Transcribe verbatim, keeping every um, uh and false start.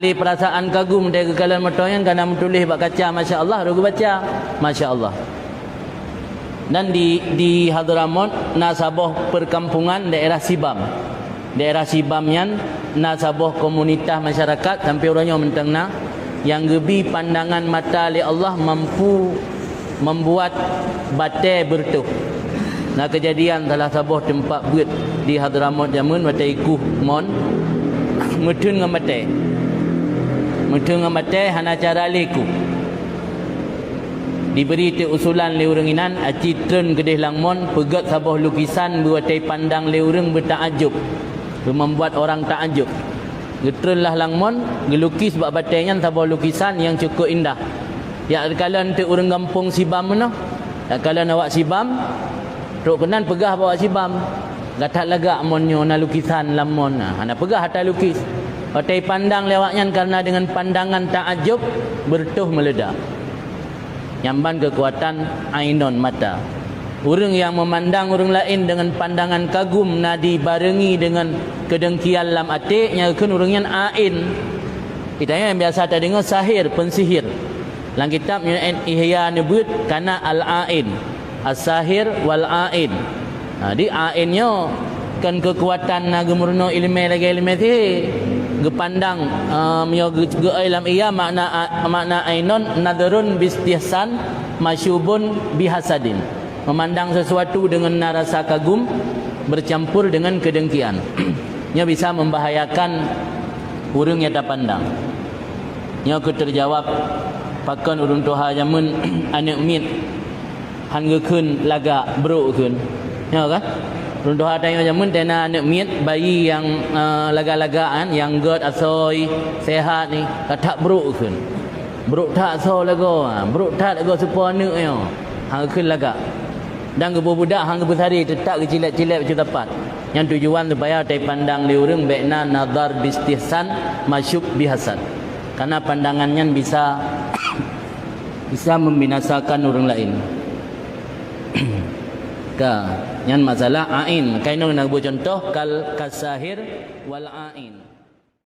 Di perasaan kagum deh geukalon moto nyan, kana meutuléh bak kaca, "Masya Allah," rot geubaca, "Masya Allah." Dan di, di Hadramaut na saboh perkampungan daerah Sibam. Daerah Sibam nyan na saboh komunitas masyarakat sampai uroe nyoe mantong na, nyang geubi pandangan mata lé Allah mampu membuat batée beureutoh. Na keujadian salah saboh teumpat beuet di Hadramaut jameun watée ikuh mon, meutheun ngon batée. Meutheun ngon batée hana cara lé kuh. Dibri teuk usulan lé ureuëng inan, aci treun keudeh lam mon, peugét saboh lukisan beuwatée pandang lé ureuëng beutaajub, beumeubuat orang taajub. Geutreun lah lam mon, geulukis bak batée nyan saboh lukisan nyang cukôp indah. Jak geukalon teuk ureuëng gampông Sibam meunoe. Jak geukalon awak Sibam, trok keunan peugah bak awak Sibam, "Gata lagak mon nyoe na lukisan lam mon." Nah, hana peugah ata lukis. Watée pandang lé awaknyan karena dengan pandangan taajub, beureutoh meuleuda. Nyan ban keukuatan ainon mata. Ureuëng nyang meumandang ureuëng laén deungon pandangan kagum na dibarengi deungon keudengkian lam até, nyan kheun ureuëng nyan ain. Geutanyoe nyang biasa tadeungoe sahir, peusihir. Lam kitab Ihya neubeut kana al-ain, as-sahir wal ain. Ha, di ain nyoe kon keukuatan na geumeurunoe iéleumé lagée iéleumé sihé. Geupandang, eh, meunyoe geu-, geuoi lam Ihya makna a-, makna ainon nadharun bistihsan masyubun bihasadin. Memandang sesuatu dengan na rasa kagum bercampur dengan kedengkian. Nyoe bisa membahayakan ureuëng nyang tapandang. Nyoe keuh teujawab pakon ureuëng tuha jameun aneuëk miet han geukheun lagak, brok kheun. Nyoe kan? Ureuëng tuha tanyoe jameun tena aneuëk miet, bayi nyang, eh, lagak-lagak kan, nyang gét asoe, sehat ni, ka that brok kheun. Brok that asoe lagoe, ha, brok that lagoe seupôt aneuëk nyoe. Han geukheun lagak. Dan geuboh budak han geupeusari, teutap geucilep-cilep bacut sapat. Nyan tujuan supaya tapandang lé ureuëng bék na nadhar bistihsan masyub bihasad. Karena pandangan nyan bisa, bisa membinasakan ureuëng laén. Ka, nyan masalah ain. Kainong na geuboh contoh kal kasahir wal ain.